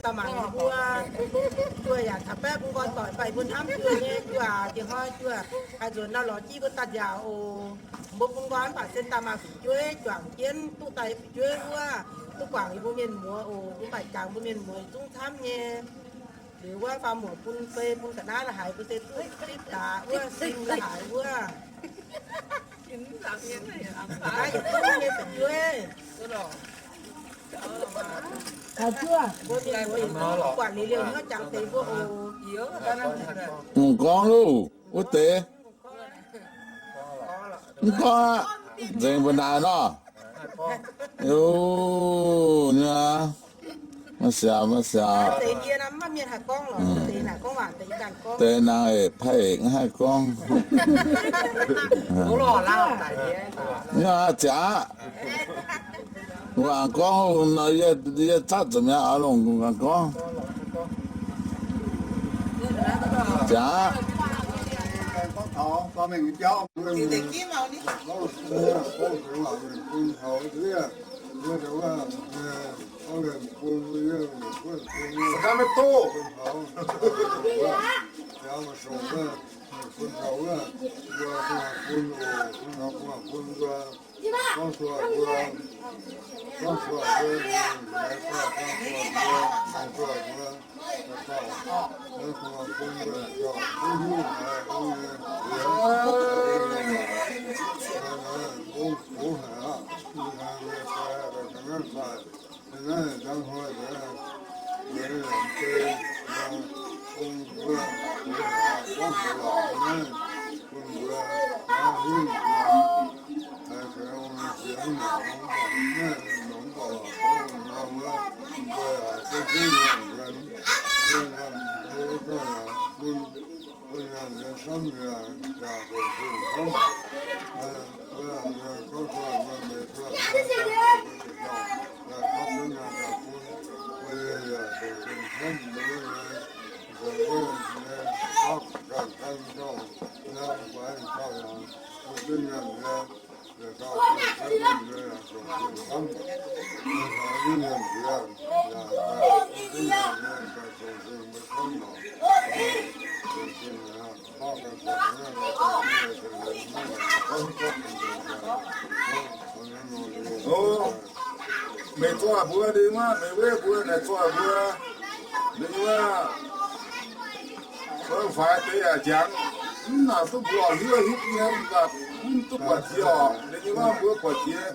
Daaih mangc yie mbuo, juoh yaac caux baeqv bun nqoi doic fai mbuo hnamv juoh nyei juoh, diex hnoi juoh, haaix nzuonx nor lorz jienv mbuo daaih nziaauc oc. Mbuo bun nqoi mv baac se daaih maaih fu'jueiv juangc jienv duqv daaih fu'jueiv wuov, duqv guangc yie mbuo mienh muoz oc. Mbuo maaih jangx mbuo mienh muoz zungv camv nyei. Liuz wuov faam muoc bun fei bun ga'naaiv la'haiz mbuo se duqv zipv daaih wuov, sing la'haiz wuov. Naaiv yietc zungv nyei fu'jueiv. Mbuo mienh muoz yietc zungv duqv guangc liuz liouh hnyouv jangx deix mbuo oc. Mv gorngv loh, wuov deix. Mv gorngv aqv. Nzengc mbuo naaic nor. Yo, nyei aqv. Maiv siaaux, maiv siaaux. Deix naang eix paaiv eix haih gorngv. Nyei aqv, ziangx aqv. Guangc gorngv nor, yie, yie zatv nzunc mi'aqv, oix longc guangc gorngv. Ziangx aqv. Meih zorqv mbuo, ninh mbuo, meih weiv mbuo, naaic zorqv mbuo, ninh mbuo, mbuo faix deix yaac njangx, mv nangc duqv mbuo hiuv hiuv nyei, mv baac mv duqv buatc jiex oc. Ninh nyei wuov mbuo buatc jiex,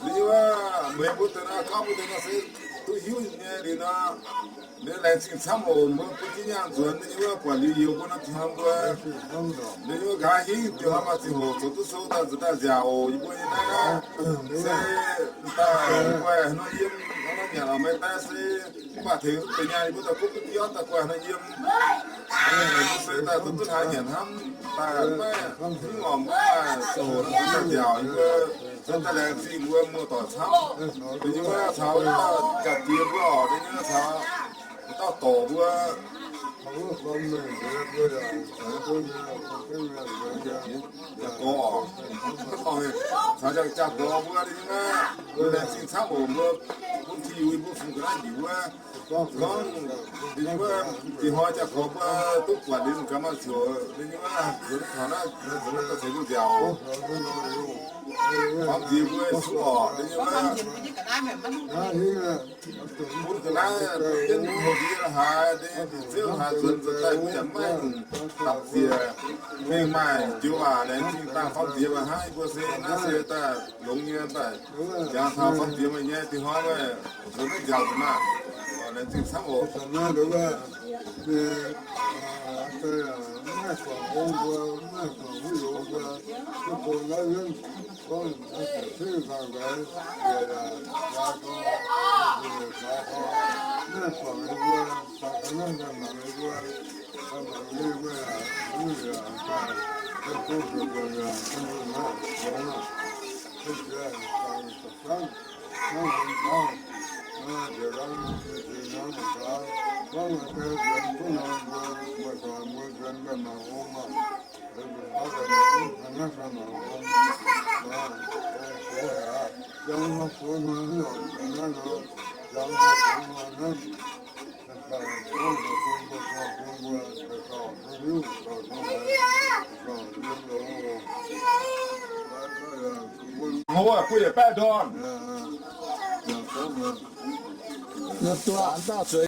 ninh nyei wuov meih mbuo deix nor, gauv mbuo deix nor se duqv hiuv nyei liuz nor, ninh laengz zingh camv oc. Mbuo bun jienv nyaanh nzuonx, ninh nyei wuov buatc liuz youz mbuo nor, dinh hnoi mbuo, ninh nyei wuov nqa'haav hingv dinh hnoi maaih ziangh hoc zoux duqv sou daaih nzuonx daaih nziaauc oc. Yie mbuo nyei naaiv se daaih guai haaix nor yiem, haaix nor nyanc lorqc meih daaih se mv baac tengx duqv deix nyaanh yie mbuo daaih guv duqv biauv daaih guai haaix nor yiem. Mbuo se daaih zoux duqv haaix nyanc hnamv daaih maiv hingv oc. Mbuo maaih ziangh hoc nor nzuonx daaih nziaauc, yie mbuo se daaih laengz zingh mbuo muoz-doic camv. Deix nyei wuov caux jaax diex mbuo oc, deix nyei wuov caux dauh dorc mbuo, jaax-gorx oc, caux jaax-gorx mbuo, deix nyei wuov, laengz zingh camv oc. Mbuo bun ti yie mbuo fungx ga'naaiv njiec wuov, gorngv deix nyei wuov, dinh hnoi jaax-gorx mbuo duqv buatc liuz gaax maaih ziouc, deix nyei wuov nzuonx taux naaiv, nzuonx taux ceix mbuo nziaauc oc. Famv nziex mbuo suv oc, deix nyei wuov, bun ga'naaiv jienv hungh ndiev haaix, deix ziouv haaix nzuonx nzuonx daaih mbuo yaac maiv nyungc dapc ziec. Mingh maaih joux waac laengz zingh daaih famv nziex waac hnangv. Yie mbuo se naaiv se daaih longx nyei daaih jangx taux famv nziex meih nyei dinh hnoi meih nzuonx naaiv nziaauc nzunc maah. Laengz zingh camv oc. Hov, kuv yietc baeqv ndorn. Duqv dauh zueiz.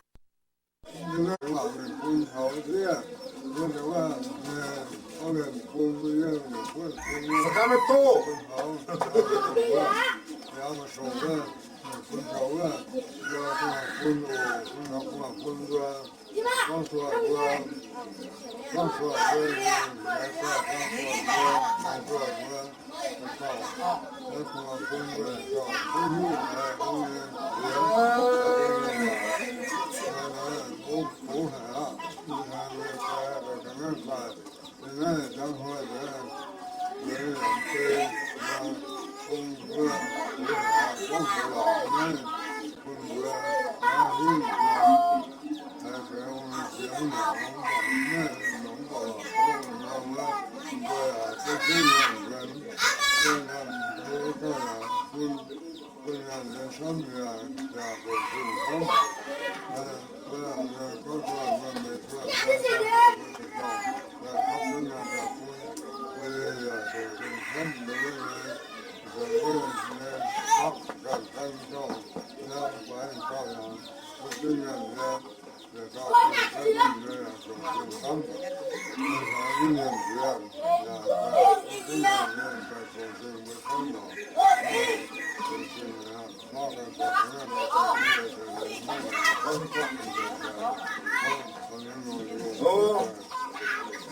O,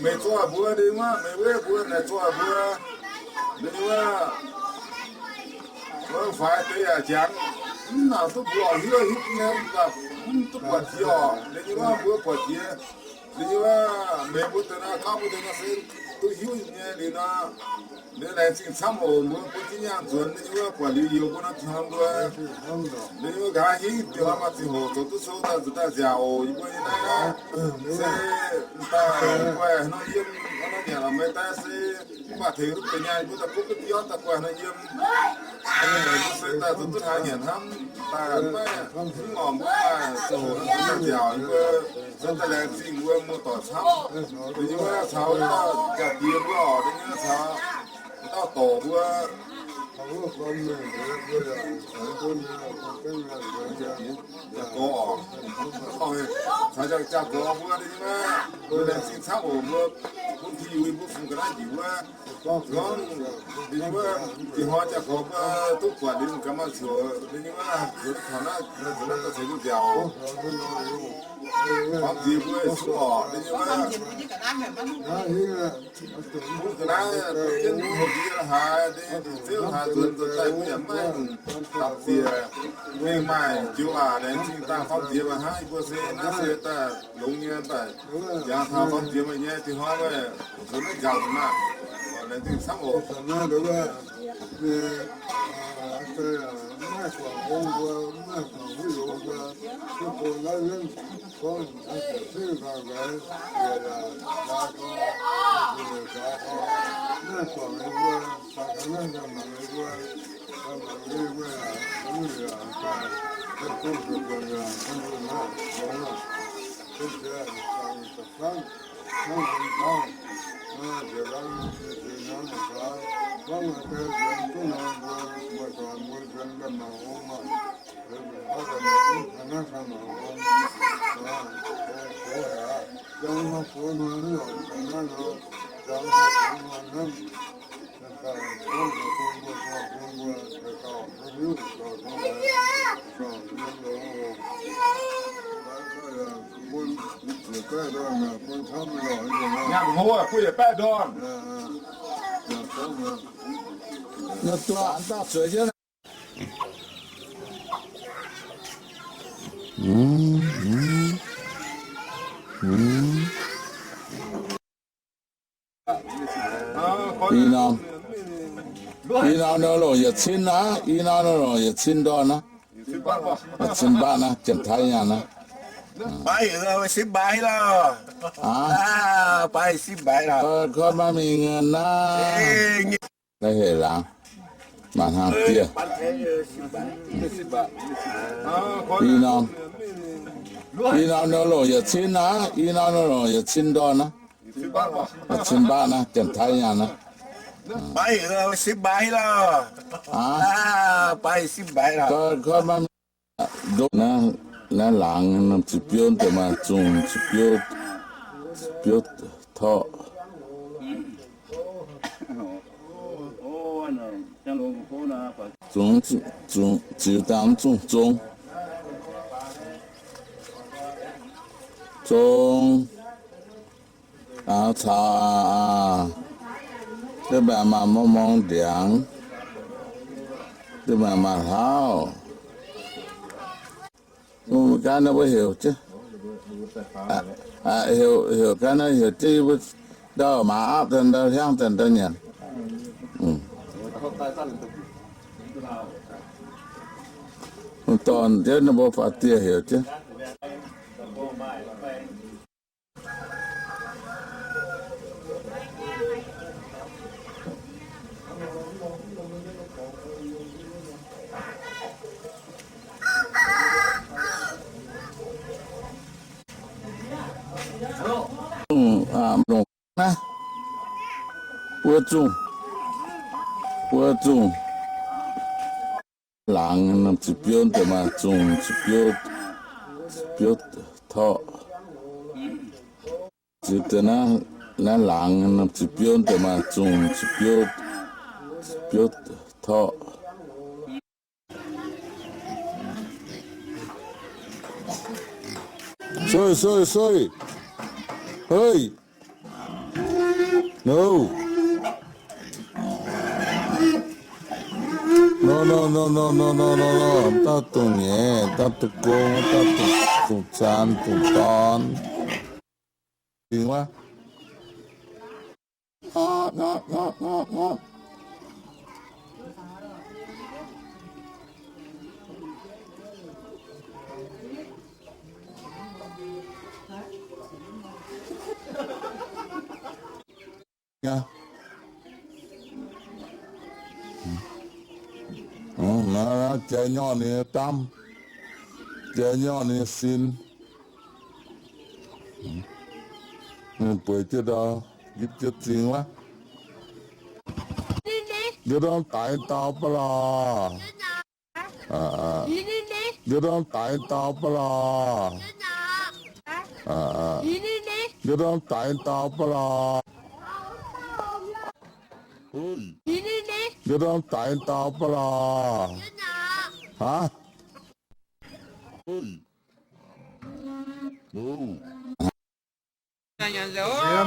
meih zoih mbuo ninh wuov, meih weiv mbuo naaic zoih mbuo, ninh wuov, wuov faix deix yaac jangx, mv nangc duqv mbuo oix hiuv hiuv nyei, mv baac mv duqv buatc jiex oc. Ninh nyei wuov mbuo buatc jiex, ninh nyei wuov meih mbuo deix nor, gauv mbuo deix nor se duqv hiuv nyei liuz nor, ninh laengz zingh camv oc. Mbuo bun jienv nyaanh nzuonx ninh nyei wuov buatc liuz youz mbuo nor, hnamv mbuo ninh nyei wuov nqa'haav hingv diuh hnoi maaih zingh hoc zoux duqv sou daaih nzuonx daaih nziaauc oc. Yie mbuo nyei naaiv se daaih guaih haaix nor yiem, haaix nor nyanc lorqc, meih daaih se mv baac tengx duqv deix nyaanh, yie mbuo daaih butv duqv biauv daaih guaih haaix nor yiem. Mbuo se daaih zoux duqv haaix nyanc hnamv, daaih maiv mv ngorc mbuo maaih zingh hoc nzuonx daaih nziaauc, yie mbuo se daaih laengz zingh mbuo muoz-doic camv. Ninh nyei wuov caux dauh jaa-diex mbuo oc, ninh nyei wuov caux dauh dorc mbuo. Jaa-gorx oc, caux jaa-gorx mbuo, ninh nyei wuov, mbuo laengz zingh camv oc. Mbuo bun ti yie mbuo fungx ga'naaiv njiec wuov, gorngv ninh nyei wuov, dinh hnoi jaa-gorx mbuo duqv buatc liuz gaax maaih ziouc, ninh nyei wuov, ziouc duqv taux naaiv, ziouc naaiv daaih ceix duqv nziaauc. Gorngv nziex mbuo suqv oc, ninh nyei wuov, mbuo ga'naaiv duqv jienv hoc nziex haaix, ninh ziouc haaix nzuonx nzuonx daaih mbuo yaac maiv dapc ziec. Mingh maaih joux aac, laengz zingh daaih gorngv nziex maaih hnangv, yie mbuo se naaiv se daaih longx nyei daaih. Jangx taux gorngv nziex maaih nyei, dinh hnoi mbuo nzuonx naaiv nziaauc nzunc maah. Laengz zingh camv oc. Nyaanh hlo, kuv yietc baeqv ndorn. I norm, i norm nor longc yietc cin aqv. I norm nor longc yietc cin ndorn aqv. Yietc cin mbatv aqv, Janx-Taiv nyaanh aqv. Aa, koi maiv mingh ngen naaiv. Naaiv hec laangz, maaih hnangv diev. I norm. Ih norm nor longc yietc cin aqv. Ih norm nor longc yietc cin ndorn aqv. Yietc cin mbatv aqv, Janx-Taiv nyaanh aqv. Naaiv laangz norm ziqc biouv deix maaih zungh ziqc biouv, biouv torqv. Zungh, zungh, ziux dangh zungh zong. Zong. Aa, caux aa, da'mbaeqc maaih morng-morng ndiangx, da'mbaeqc maaih hlauv. Mv ganh naaiv mbuo heuc jienv, heuc, heuc ganh naaiv heuc jienv yie mbuo ndau maaz aapv daaih, ndau hiaangv daaih, ndau nyanc. Mv dorn jienv ninh mbuo faaux dieh heuc jienv. Zungh, aa, longc naaiv, buo zungh, buo zungh. Laangz norm ziqc biouv deix maaih zungh ziqc biouv, biouv torqv. Ziux deix naaiv, naaiv laangz norm ziqc biouv deix maaih zungh ziqc biouv, biouv torqv. Soi, soi, soi. Hei. No. No, no, no, no, no, no, no, no. Dauh dungz nyeic, dauh dungz gong, dauh dungz, dungz zaanx, dungz dorn. Dingc wuov. Jai nyorqv ninh nyei dam, jai nyorqv ninh nyei sin. Ninh bueix jienv ndau, yipv jienv zingh wuov. Yie ndorm daix dau ba'laqc. Yie ndorm daix dau ba'laqc. Yie ndorm daix dau ba'laqc. Yie ndorm daix dau ba'laqc. Aav. Yie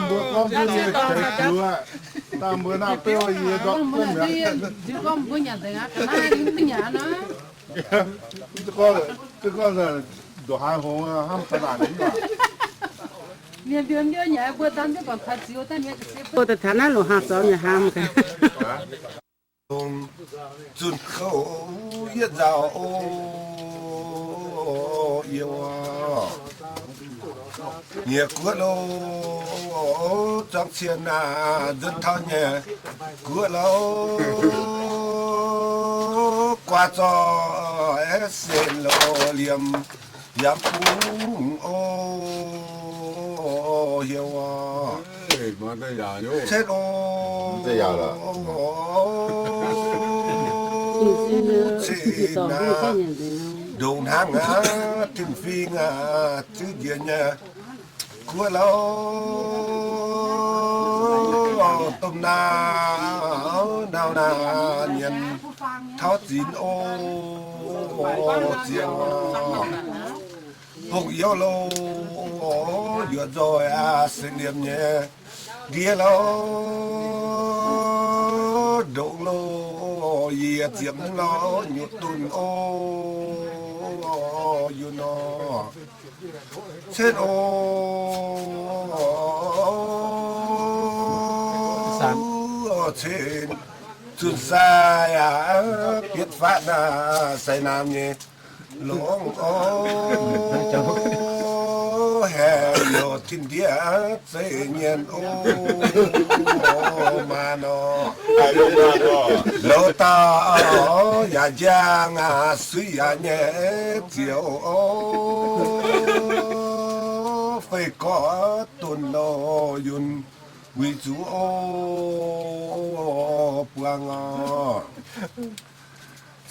mbuo gorngv mbuo nyei deix jiuv aqv. Dangh mbuo naaiv beuv yie ndortv duqv mi'aqv. Gorngv, gorngv nduqc haaix hngongx hnamv taux naaic mv baac. Mbuo daaih taux naaiv loz-hnangv zorngx nyei hnamv gaax. Longc zunh kouv yietv nzauh o, yie wuov. Nyiec guoqv lo, zuangx cien aac, nzuonx taux nyiec guoqv lo, guaax zorqv aeqv, sen lo, liemh yangh bung o, hiuv o. Cetv o, cetv aac, ndongc hnangv aac, tin-fingx aac, ziouv njiec nyei guoqv lo, domh naauv, naauv naaic nyienz taux zinx o, ziouc bungx youv lo, yuoqc nzoih aac, se liemh nyei ndie lo, ndongc lo, yie ziepc lo, nyutc dunh o, yie nor. Cetv o, cetv, zunh sai aac, bietv fatv naaic, sai naamh nyei longx o, haengh Loz tin ndiev zeiv nyienz o, maa nor. Loz dauh yaac njang suiv yaac nyei zioux o, fei gorx donx loz yunh wuic zuqc o, buangh o.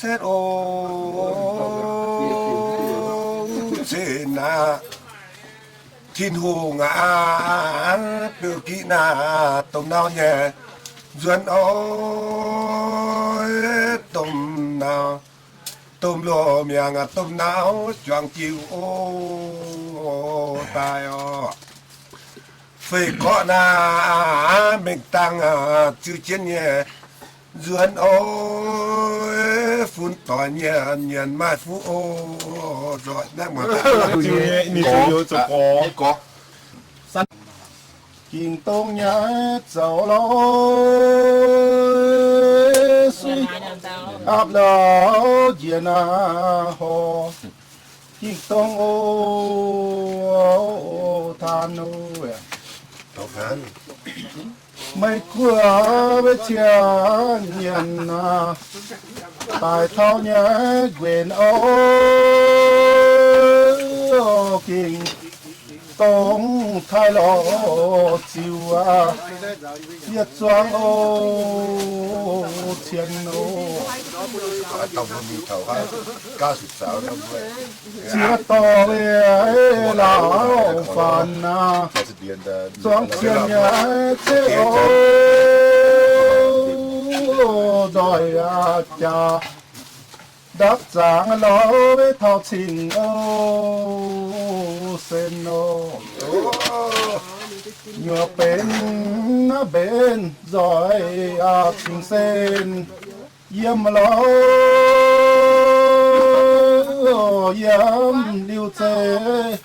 Setv o, cin aqv. Tin-Hungh aac, biouv giqv naaiv domh nau nyei nzuonx oc, domh nau, domh loz mi'aqv, domh nau juangc jiu oc, daaih oc. Fei gorqv naaiv mengh dangh ziux jienv nyei nzuonx oc, fun doic nyanc nyanc maaih fuqv oc. Nzoih naaiv muonz daaih. Ging-dong nyei zoux lorz suiv aapv lauh njiec naaiv horc. Ging-dong o, taan o, meih guoqv maiv cien nyanc daaih taux nyei nquenc o, ging-dong taaih lorz ziux aqv. Yietc zuangx o, cien o, ziex dorh leiz laauc faanx aqv. Zuangx cien nyei ceqv o, nzoih aqv jaax ndapv zaangc lorz taux cing o, sen o, nyuoqc benx naaiv mbenc nzoih aqv cing sen. Yiem lorz yiem liuz zeiv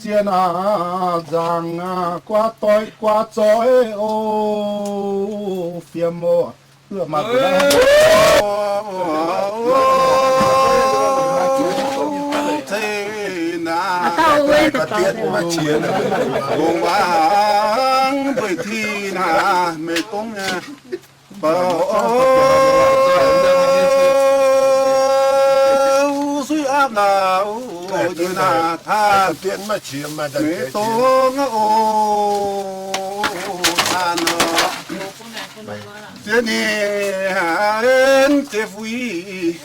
zien aqv, nzaangc aqv, guaav doic guaav zoih o, fiem o. Longc wangc mbueic ti naaic, meih dongh nyei bou suiv aapv naaic, yie naaic taan, meih dongh oc, taan oc. Ziex ninh ziex fuix,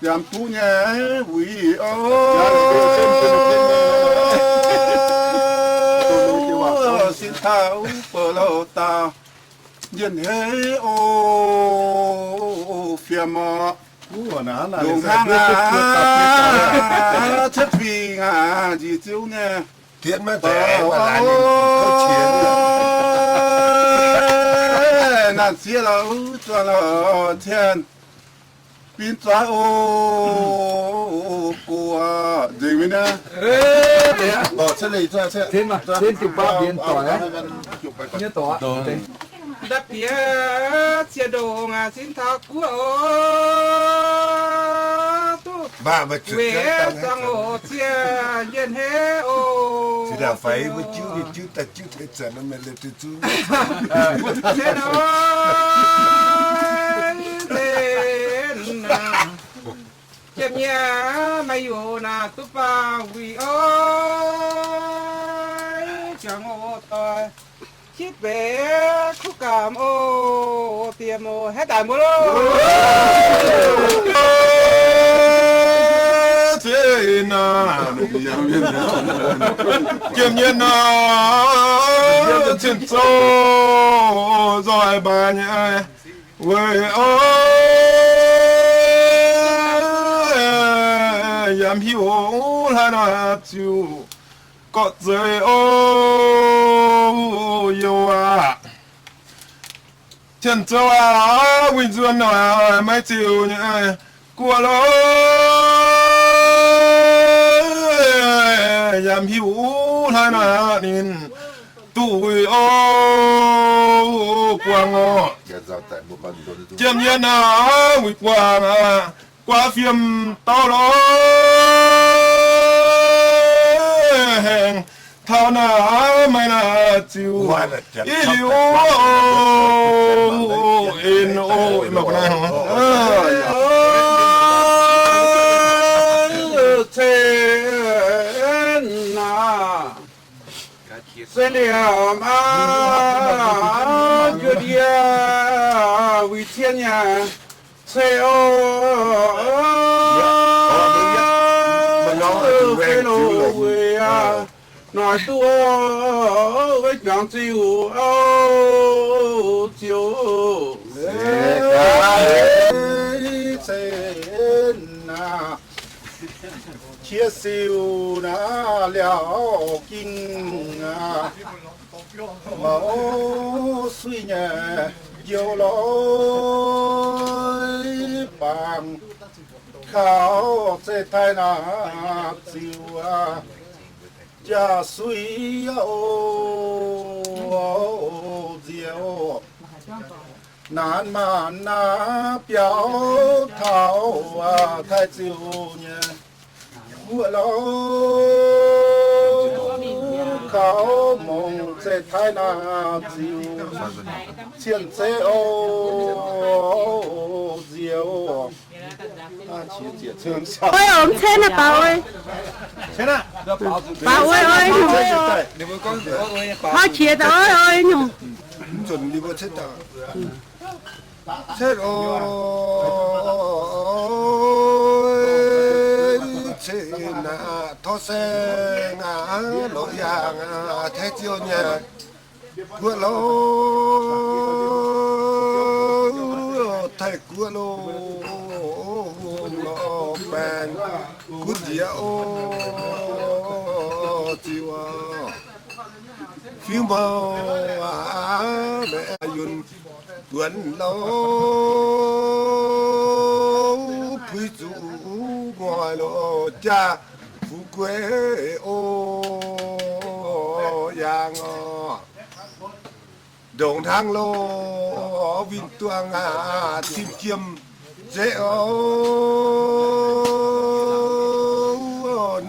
yaac duqv nyei wuic oc. Sin taux bouc louh dauh, njien-heiv oc, fiem oc. Longc hnangv aqv, cuotv fingx aqv, njiec ziouv nyei. Naaic sieqv lorz zuangx lorz cien, bin zuangx oc, guoqv nzengc mingh naaiv. Ndau bieqc cie ndongc aqv, sin taux guoqv oc, duqv weic zuangx oc, cie njien-heiv oc. Jiem nyei maaih yoc naaic duqv baamh wuic oc, jangx oc doic, qitv beiv kuv gamh oc, diex moc haaix daaih mbuo loh. Jiem nyei naaic, cien zoux nzoih mbaix nyei weic oc, yaac mv hiuv hlaax naaic ziouc gorqv zeiz oc, youh aac. Cien zoux aac, wuic nzuonx naaic maiv ziux nyei guoqv loh, yaac mv hiuv hlaax naaic ninh duqv wuic oc, buangh oc. Jiem nyei naaic wuic buangh aqv, guaav fiem dauh lorz haengh Taux naaic maaih naaic ziux i liuz, en o, mangc gaax naaiv. Cen naaic, se liemh aqv, njuov ndie, wuic cien nyanc ceix oc. Fei loz weic aqv, noic duqv weic juangc ziux oc, ziux. Cen naaic, qiex siou naaic liaauc ging aqv, maux suiv nyei njoux lorz bangc kaux zeiv taaih naaic ziux aqv, jaax suiv oc, nziex oc. Naanc maanc naaiv biaux taux taaih ziux nyei guoqv louh, kaux mongc zeiv taaih naaic ziux, cien zeiv oc, nziex oc. Oi, ong cen naaic, baaux oix. Baaux oix, oix nyungc. Hnoi qiex daaih oix, oix nyungc. Cetv oc, cen naaic, tov saeng aqv, lorz yaangh aqv, taaih ziux nyei guoqv louh, taaih guoqv louh, baengc gunv njiec oc, ziux aqv. Fiuv mouc aqv, yunc buonc louh, puix zuqc ngoic loh, jaa fu'jueiv oc, yaangh oc. Ndongc hnangv loh, winh duangh aqv, tim jiem nzeqv oc,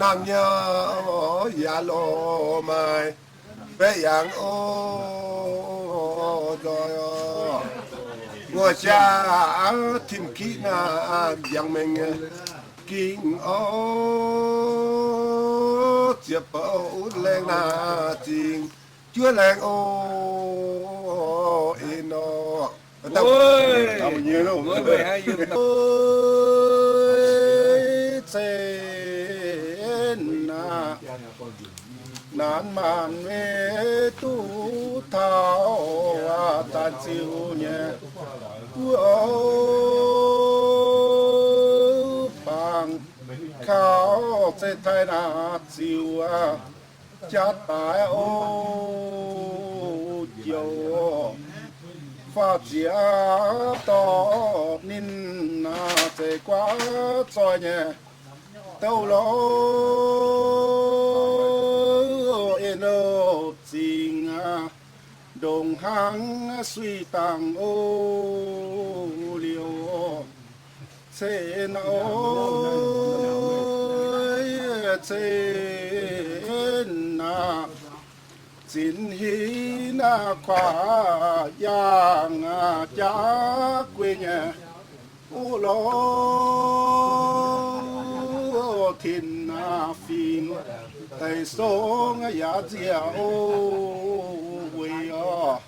naamh nyaanh yaac loh maaih baeqc yaangh oc, nzoih oc. Ngoic jaa tim kiqv naaic, yangh mengh gingh oc, ziex bouh laengh naaic zingh juov laengh oc, en oc. Cen naaic, naanc maanc maiv duqv taux daaih ziux nyei guoqv, bangc kaux zeiv taaih naaic ziux aqv, jaax daaih oc, joux faah ziex dorh ninh naaic zeiz guaav zoih nyei douh loh, en oc, zingh aqv, ndongc hnangv suiv dangh oc, liouh cen oc, cen aqv, zinx hinv aqv, kuaaiv yangh aqv, jaav guei nyei oc, loh, tin aqv, fingx deix song yaac nziec oc, weic oc.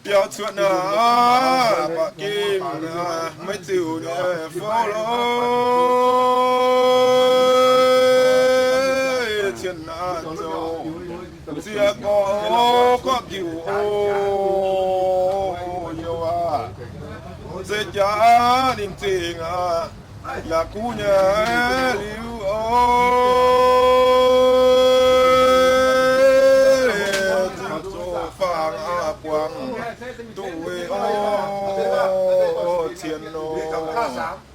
Biaux cuotv naaic, ba'gi naaic, maiv ziux nyei fouv lorqc. Cien naaic zoux ziex gorx, gorqv diuc oc, youh aac. Zeiz jaax ninh zingh aqv. Yaac guv nyei liuz oc, zingh zoqc Fangx aqv buangh duqv oix cien nor.